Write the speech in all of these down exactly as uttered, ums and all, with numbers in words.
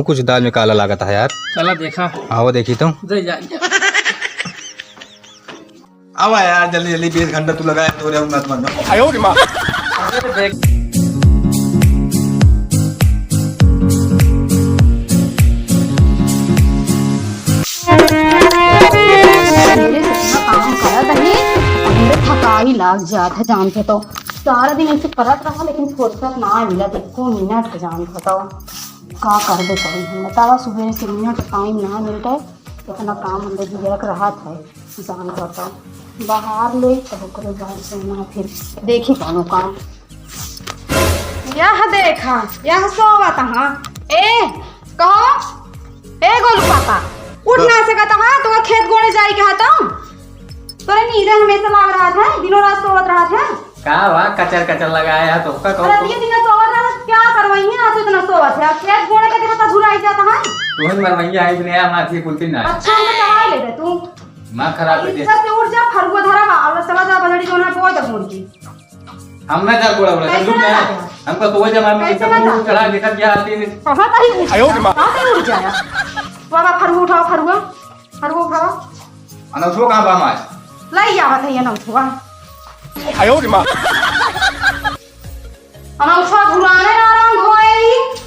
कुछ दाल में काला लागत है यार। चला देखा। हाँ, वो देखी तो। दे जा। अब यार, जल्दी जल्दी, बीस घंटा तू लगाया तो रे, मत बन। आयो रे माँ। अरे देख। मेरे से इतना काम करत है, हमरे थकाई लाग जात है, जानते तो। सारा दिन ऐसे करत रहा, लेकिन फुर्सत ना मिलत एको मिनट के, जानते तो। का करबे करी हम, बतावा, सुबह से मिनट टाइम ना मिलता है, इतना काम हमरे दियरक रहत है, जानते तो। बाहर ले, तब ओकरे बाद से ना फिर देखी कौनो काम। यह देखा, यह सोवत हाँ। ए, कहो, ए गोलू पापा, उठ ना सकत हाँ, तो खेत गोड़े जाई के हतौ? तोरे नींद हमेशा लाग रहत है, दिनों रात सोवत रहत है। का बा, कचर कचर लगाए है, तो का कहूँ? अरे, ये दिन सोवत रहत, क्या करवाई है, आज इतना सोवत है, खेत गोड़े के देखा तो झुराई जाता है। तू ही मरवैया है, इतने यार, माथी पुलती ना। अच्छा, हम तो चढ़ा ले रहे तू। माँ खराब है। इज्जत से उठ जा, फरुआ धरा बा, और चला जा, बजड़ी जो ना बोल दे मुर्गी। हम ना जा गोड़ा गोड़ा, कैसे हम ना जा? हमको तो वो जमा में कैसे ना जा? चढ़ा के सब यहाँ आती है। कहाँ कहीं उठ आयो रे माँ। कहाँ कहीं उठ जाया? बाबा, फरुआ उठाओ, फरुआ। फरुआ उठाओ। अनौठो कहाँ बा हमार? लाई आवत है ये अनौठवा। आयो रे माँ। अनौठवा भुलाने ना रंग होई।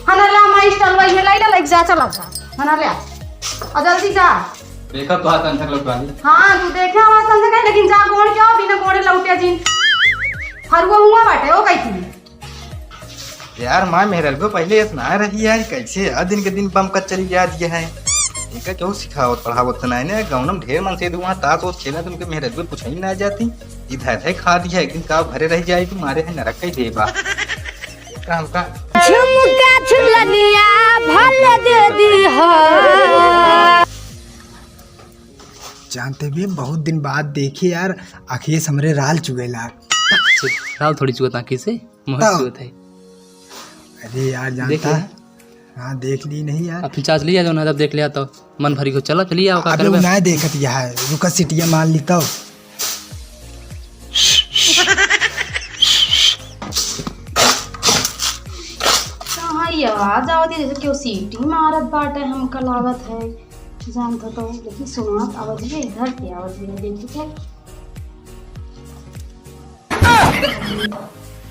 हनरला मास्टर वही है, लाई ला, लाई जा, चला जा। हनरला। और जल्दी जा। देखा तो हाथ अंधक लौटा ली। हाँ, तू देखे हमारा संजय कहे, लेकिन जा गोड़ क्या हो, बिना गोड़े लौटे जिन। फरुआ हुआ बाटे, ओ कही थी। यार, माँ मेहररुआ पहिले इतना रही यार, कैसे यार दिन के दिन बम कत चली जा रही है। इनका क्यों सिखावत पढ़ावत तो नहीं ने, गौनम ढेर मन से धुआं तास ओस खेला, तुमके मेहररुआ पूछे ही ना जाती। इधर है खा दिया, एक दिन का घरे रह जाए, तुम्हारे है नरक का ही देबा। काम का। झुमका झुलनिया भले दे दी हो। जानते भी बहुत दिन बाद देखे यार, अखिए से हमरे राल चुएला। राल थोड़ी चुअत आँखी से, मुँह तब। चुअत है। अरे यार, जानता देख लिया? हाँ, देख ली नहीं यार। अब फिर चाच लिया जाओ ना, जब देख लिया तो मन भरी को चला, चलिए आओ, का अबे करबे? उ ना देखत यह है, रुका सिटिया मार ली तब। कहाँ ये आवाज आवत है, जैसे केहू सीटी मारत बाटे, हमका लागत है। जानत तो, लेकिन सुनात आवत है, इधर के आवत है, देखी के।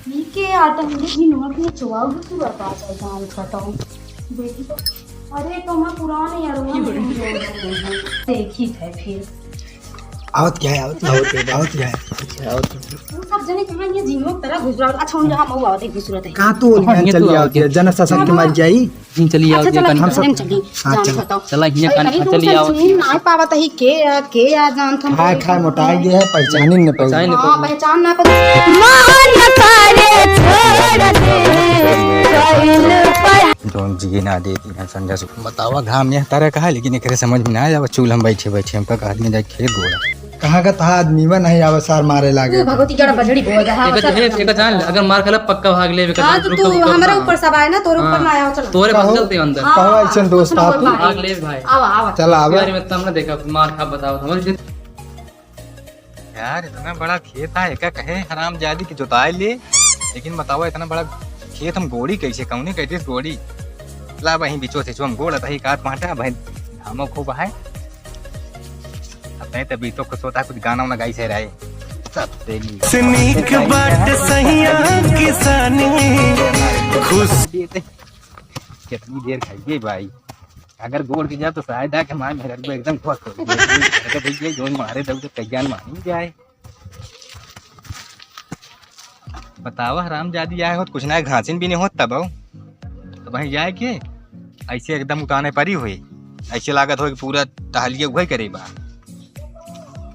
ई के आटा हमरे भी नमक में चुआऊ भी पूरा बात है, जानत तो। देखी तो, अरे, तो मैं पुराने यार, वहाँ देखी है फिर। आवत क्या है, आवत क्या है, आवत क्या है, आवत क्या है, आवत क्या है? वो सब जने कहाँ ये जीवो तरह घुसरा, अच्छा, उन जहाँ मऊ आवत है, घुसरत है। कहाँ तू हाँ, यहाँ ये चली तो आवत आवत है, है। जना ससुर के मार जाई। हम चली अच्छा, आवत है, चला, कान हम खा। चली, हाँ, जान चल। बताओ। चला, हियाँ अरे, कान कहीं खा, तुम चली सब आवत है। चीन ना पावत है, के आ, के आ, जान तुम। खाए, खाए, मोटाई गया है, पहचानी न पाई। पहचानी न हाँ, पाई। पहचान ना पाई। मन करे छोड़ दे, कइल पर जौन जिए ना देती है, समझा सु-, बतावा, घाम यह तरह का है, लेकिन एकरे समझ में ना आया, चूल्हा में बैठे बैठे हमका कहा आदमी जाए खेत गोड़ा। कहाँ का तहा आदमी बा, नहीं आवे, सार मारे लागे। तू भगवती जड़ा बजड़ी बोल रहा है, एकर, चल। एकर, एकर जान ले, अगर मार खाला पक्का भाग लेबे, हाँ, तो रुक, तू रुक, रुक, हमरा हाँ। ऊपर सब आए ना, तोरे ऊपर हाँ। ना आवे, चल। तोरे हाँ। बस चलते अंदर। हाँ। कहो ऐसन दोस्त सुनो, आप। भाग ले भाई। आवा, आवा। चल, आवा। यार, मैं तब ना देखा, मार खा बताओ, समझ गए? यार, इतना बड़ा खेत है, एका कहे हरामजादी के जोताए ले, लेकिन बतावा, इतना बड़ा खेत हम गोड़ी कैसे, कौने कहते गोड़ी? ला वहीं बिचो से जो हम गोड़ तही काट पाटा, भाई धामो खूब है। अब नहीं तो बीतो खुश होता, कुछ गाना वाना गाई से रहे। सब तेली। स्नीक बाट सहिया किसानी खुश। कितनी देर खाइए भाई? अगर गोड़ के जाए तो शायद आके मार मेहररुआ एकदम खुश हो जाए। अगर भैया जोन मारे दऊ तो कल्याण मानी जाए। बतावा, हरामजादी आए होत, कुछ ना घासिन भी नहीं होत तब हो। तो वहीं जाए के ऐसे एकदम उताने परी हुई, ऐसे लागत हो कि पूरा टहलिए उहे करे बा।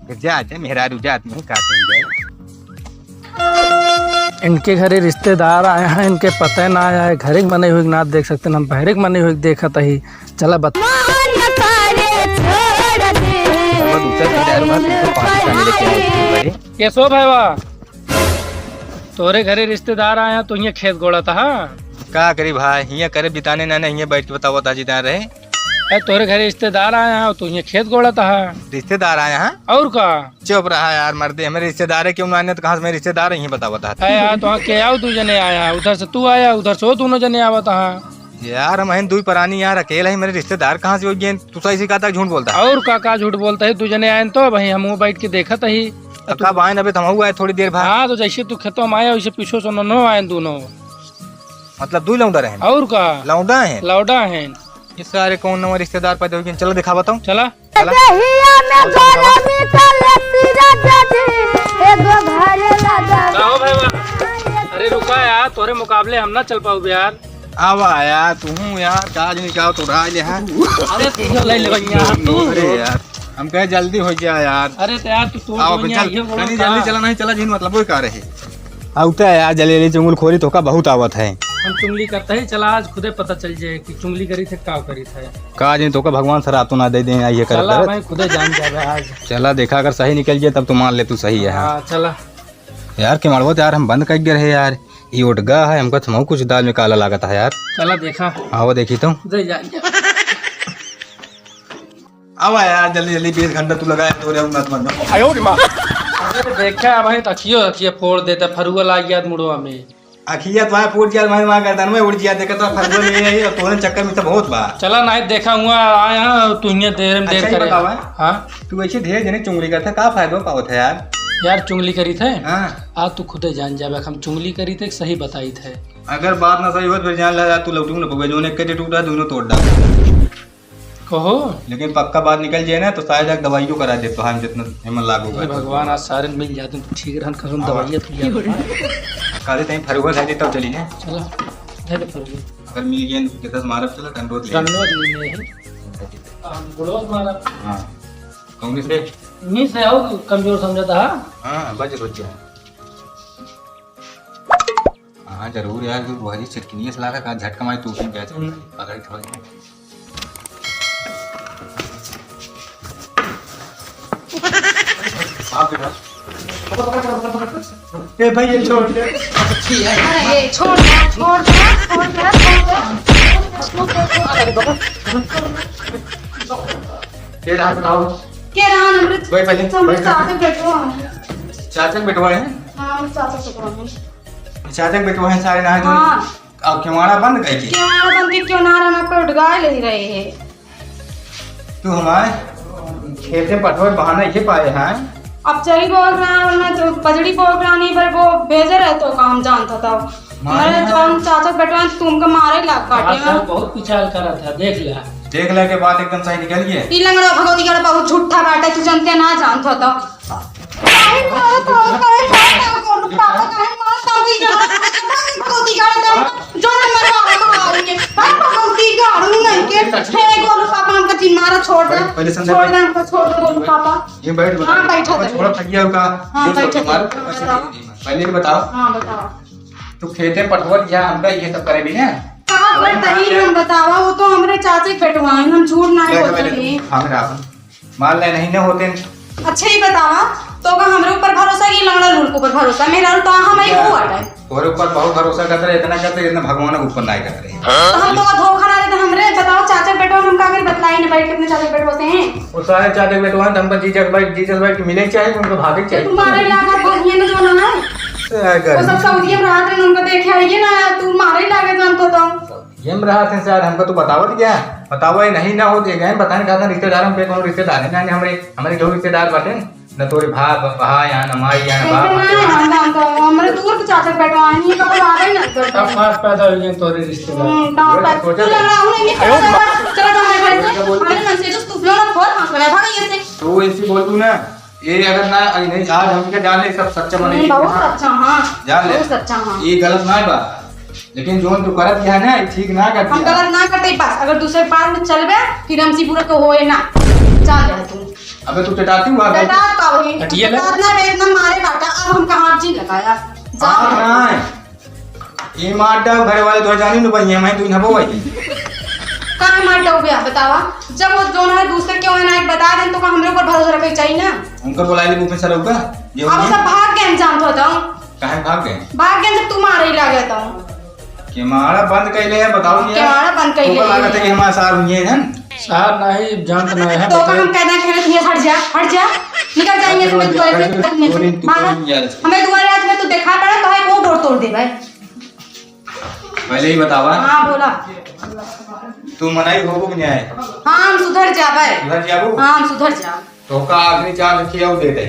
फिर जा, जा, मेहरारू जात नहीं काट नहीं जाए। इनके घरे रिश्तेदार आए हैं, इनके पता ना आया है, घरे के मने हुए ना देख सकते, हम बहरे के मने हुए देखत ही। चला बता। अब दूसरा रिश्तेदार हुआ, तुमको पानी पानी लेके आए थे भाई। केशव भाईवा, तोरे घरे रिश्तेदार आया, तू हियाँ खेत गोड़त हा? का करी भाई, हियाँ करे बिताने नाने हियाँ बैठ के बतावत हा जिता रहे। ए, तोरे घरे रिश्तेदार आया है, तू हियाँ खेत गोड़त हा? रिश्तेदार आया है? और का? चुप रहा यार मर्दे, हमें रिश्तेदार है क्यों ना आने तो कहाँ से मैं रिश्तेदार यहीं बतावत हा? ए यार, तो के आओ दू जने आया है, उधर से तू आया, उधर से वो दोनों जने आवत हा। यार, हम हन दुई परानी यार, अकेला ही मेरे रिश्तेदार कहाँ से होइ गए? तू सही से कहता, झूठ बोलता है। और का, का झूठ बोलता है? दू जने आयन तो भाई, हम वो बैठ के देखत ही। अब का बायन, अबे तो हम हुआ है थोड़ी देर बाद। हाँ, तो जैसे तू खेतों में आया, वैसे पीछे से नन्हो आयन दोनों। मतलब दुई लौंडा रहे? और का? लौंडा है? लौंडा है। ये सारे कौन नवा रिश्तेदार पैदा हो गए? चला दिखा बताऊँ। चला। चला। देहिया में गरमी का लस्सी राजा जी, एगो घरे राजा जी। का हो भाई बा? अरे रुका यार, तोरे मुकाबले हम ना चल पाउबे यार। आवा यार, तू हूँ यार, का आदमी का तो उड़ा ले है। अरे तू ले ले भैया, तू। अरे यार, हम कहे जल्दी हो गया यार। अरे तो यार, तू तोड़ आओ, दो, चल, ये बोलो तनी का? जल्दी चला, नहीं चला, जिन मतलब वो का रहे। आउता है यार, जलेली चुंगलखोरी तोका बहुत आवत है। हम चुंगली करते ही चला, आज खुदे पता चल जाए कि चुंगली करी थे, का करी थे। का जिन तोका भगवान शराब तो ना दे दे, ये करत चला करत। भाई, खुदे जान जाबे आज। चला देखा, अगर सही निकल जाए तब तो मान ले तू सही है। हाँ। हाँ, चला। यार, केमड़वा तो यार हम बंद कर गए रहे यार। ये उठ गया है, हमका थमाऊ कुछ दाल में काला लागत है यार। चला देखा। आओ देखी तो। दे जा, जा। आवा यार, जल्दी जल्दी, बीस घंटा तू लगाए, तोरे हम मत बनो। आयो रे माँ। अरे देखा भाई, तो अखियो, अखियो फोड़ देता, फरुआ लाग गया मुड़वा में। अखिया तो आए फूट गया, मैं वहाँ गर्दन में उड़ गया, देखा तो फरुआ ले आई, और तोरे चक्कर में सब होत बा। चला नहीं देखा हुआ, आया तू हियाँ देर में देर अच्छा, ये करे। बतावा। हाँ? तू ऐसे ढेर जने चुंगली करता, का फायदा पावत है यार? यार चुंगली करी थे? हाँ। आ तू खुदे जान जाबे, हम चुंगली करी थे, सही बताई थे। अगर बात ना सही होत, फिर जान ला, तू लौटू ना पवे, जोने के टूटा, दोनों तोड़ डाल। कहो। लेकिन पक्का बात निकल जाए ना, तो शायद एक दवाइयों करा दे, तो हम जितना हेमन लागू हे कर। भगवान, आज सारे मिल जाते तो ठीक रहन, कसम हाँ। दवाइयाँ पी जाते। काले टाइम फरुआ खा दे, तब चली ना। चला, धर फरुआ। अगर मिल गया, तो दस मारब, चला, डंडोत ले। डंडोत ले ले। हाँ, गुड़ोस मारब। हाँ। कांग्रेस रे। मिस है, और कमजोर समझता है। हाँ, बच, बच जा। हाँ, जरूर यार, तू वही छिटकिनिया से लागा का झटका मारी, तू उसमें गया था, हम्म। पकड़ के भाई। आप बेटा। ए भाई, ये छोड़ दे। अरे, ये छोड़ दे, छोड़ दे, छोड़ दे, छोड़ दे। ये रहा, बताओ। के रहा, अमृत? भाई, पहले, तुम भाई, चाचा के बेटवा है। चाचा के बेटवा है? हाँ, हम चाचा के बेटवा है। चाचा के बेटवा है, सारे नहा धोए। हाँ। अब केवाड़ा बंद कइके? केवाड़ा बंद के क्यों ना रहना, पर उठगाए ले रहे हैं। तू हमारे खेते पटवे बहाना ये पाए हैं। अब चली बोल रहा है, वरना तो बजड़ी बोल रहा नहीं, पर वो भेजे रहे तो काम जानता था। मारे हमारे ना। जौन चाचा बेटवा है, तुमके मारे लाग बाटे। आज तो बहुत कुचाल करा था, देख ले। देख ले के बात एकदम सही निकल गई। ई लंगड़ा भगवती का बहुत झूठा बाटे, तू जानते ना जानत हो तो। काहे मारत हो? काहे मारत हो? गोलू पापा काहे मारत हो? ई जगह भगवती का तो जो नंबर वाला मारेंगे। भाई भगवती का आदमी नहीं के। हे गोलू पापा हमका जिन मारा छोड़ दे। पहले संध्या छोड़ दे बैठ। हमका, छोड़ दे गोलू पापा। ये बैठ हाँ, बता। बैठा था। छोड़ा फटिया का। हाँ, ये बैठा छोड़, था। मारो। पहले ये बताओ। हाँ, बताओ। तू खेते पटवत या हमका ये सब करे भी ना? का करता ही हम बतावा, वो तो हमरे चाचे के बेटवा हैं, हम झूठ ना बोलते हैं। हाँ, मेरा अपन। मान ले नहीं ना होते। अच्छा ही बतावा, तो का हमरे ऊपर भरोसा कि लंगड़ा लूल के ऊपर भरोसा? मेरा तो हम ही वो हटा है। तोरे ऊपर बहुत भरोसा करते रहे, इतना करते, इतना भगवान के ऊपर नहीं करते। तो हम तो का धोखा ना देते, हमरे बताओ, चाचा के बेटवा हम का करी, बतलाई ना बैठ के अपने चाचा के बेटवा से हैं। वो सारे चाचा के बेटवा हैं, तो हमको जीजा के बैठ, जीजा से बैठ के मिले के चाहिए, उनको भागे के चाहिए। तुम्हारे इलाका बहुत ये ना जो ना है। क्या वो सब करें? सऊदिया में रहत हैं, उनको देखे आइए ना, तू मारे लागे जान तो, तो। ये में रहत हैं सर, हमको तो बतावत क्या? बतावा ही नहीं ना होत, ये गए बताने का था रिश्तेदार, हम पे कौन रिश्तेदार है ना, हमरे, हमरे जो रिश्तेदार बाटे, न तोरे भा-, भाई या न माई या न बाप। कैसे ना, हम, हम तो, हमरे दूर के चाचा बेटवा नहीं, तो कोई आवे ना करते। अब पास पैदा हो गए तोरे रिश्तेदार। हम्म, तो ये पर सोचा तू था। लगा हूँ, ये चला, चला, चला, चला, चला, हमारे घर से, हमारे मन से जो तू ना बहुत मांग रहा है, भाग यहाँ से। तो ऐसे बोल तू ना, ये अगर ना, अरे नहीं, आज हम क्या जाने, सब सच्चा बने। हम्म, बहुत सच्चा, हाँ। जान ले। बहुत सच्चा, हाँ। ये गलत ना बा, लेकिन जोन तू करत है ना, ये ठीक ना करत हम है। गलत ना करते, बस अगर दूसरे पार में चलबे, फिर हमसे बुरा तो होए ना। जान ले तू। अबे तू चटाती हुआ, चटात का होई? हटिए ले। चटात ना बे, इतना मारे बाटा, अब हम कहाँ जी लगाया? जा। आप ना आए। ये मार डाल, घर वाले तो जानी न बनिए, मैं तू ना बोई। का मार डाल बे, बतावा? जब वो जोन है दूसरे क्यों है ना, एक बता दें तो का हमरे ऊपर भरोसा रखे चाहिए ना? उनका बुला ले, वो पे सर होगा। ये अब उन्हें सब भाग गए, हम जानत हो तो। काहे भाग गए? भाग गए, जब तू मारे ही लागे तो। केमाड़ा बंद कैले है, बताओ ये। केमाड़ा बंद कैले तोका है। लागत है कि हमारे सार हुए हैं। सार नहीं, जानत नहीं है, तो का बताओ। हम कहना खेले, "तू हट जा, हट जा, निकल जा यहाँ से, मैं तुम्हारे से, तू नहीं, तू भाग। नहीं यार। हमें तुम्हारे हाथ में तू दिखा पड़ा, तो है वो गोड़ तोड़ दे भाई।" पहले ही बतावा। हाँ, बोला। तू मनई होबू कि नहीं? हाँ, हम सुधर जाबे। सुधर जाबू? हाँ, हम सुधर जाब। तो का आखिरी चांस रखी, और दे दे।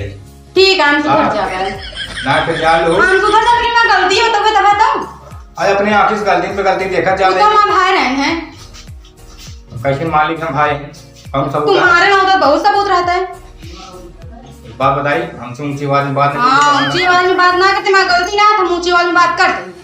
ठीक है, हम सुधर हाँ। जाबे। ना फिर जान लो। हम सुधर जाबे, लेकिन मैं गलती हो तबे तबे तो। अरे अपने आँखी से गलती पे गलती देखा तू जावे। तो हमार भाई रहन है। कैसे मालिक हम भाई हैं? हम सब तुम्हारे वहाँ तो बहुत सबूत रहता है। एक बात बताई, हमसे ऊंची आवाज में बात नहीं हाँ, करते। ऊंची आवाज में बात ना करते, मैं गलती ना, हम ऊंची आवाज में बात कर देंगे।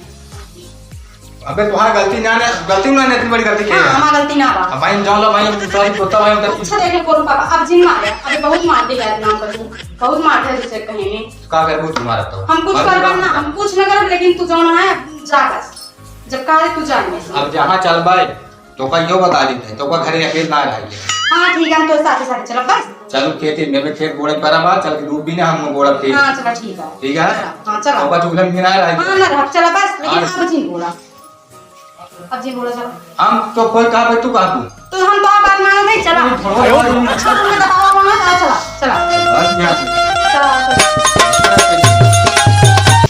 अबे तुम्हारा गलती ना, ना, गलती ना, इतनी बड़ी गलती क्या हाँ, है? हमार गलती ना बा। अब भाई हम जान लो भाई, हम sorry, कुत्ता भाई, हम अच्छा देख लो, कौन पापा, अब जिन मारे, अबे बहुत मार दिया है, नाम कर दूं, बहुत मार दिया दूसरे कहीं में। का करबू तुम्हारा तो? हम कुछ और करबे ना, हम कुछ ना करब, लेकिन तू जौन है, जा बस। जब कहा तू जा नहीं। अब जहाँ चल भाई, तो का यो बता देते हैं, तो का घरे अकेले ना रहिए। हाँ, ठीक है, हम तो साथे साथे चलब बस। चलो खेत में, मैं खेत गोड़े पर बा, चल के डूब भी ना, हम गोड़ा खेत। हाँ, चलो, ठीक है। ठीक है? हाँ, चलो। तो का चूल्हे में ना रहिए। हाँ, ना रह, चलो बस, लेकिन हाँ। अब जिन बोला। अब जिन बोला, चलो। हम तो कोई कहा भाई, तू कहा तू? तो हम तो बात मानो नहीं, चला। अरे, थोड़ा अच्छा, तुमने दबावा वहाँ, चला, चला, चला। बस यहाँ से। चला, चला।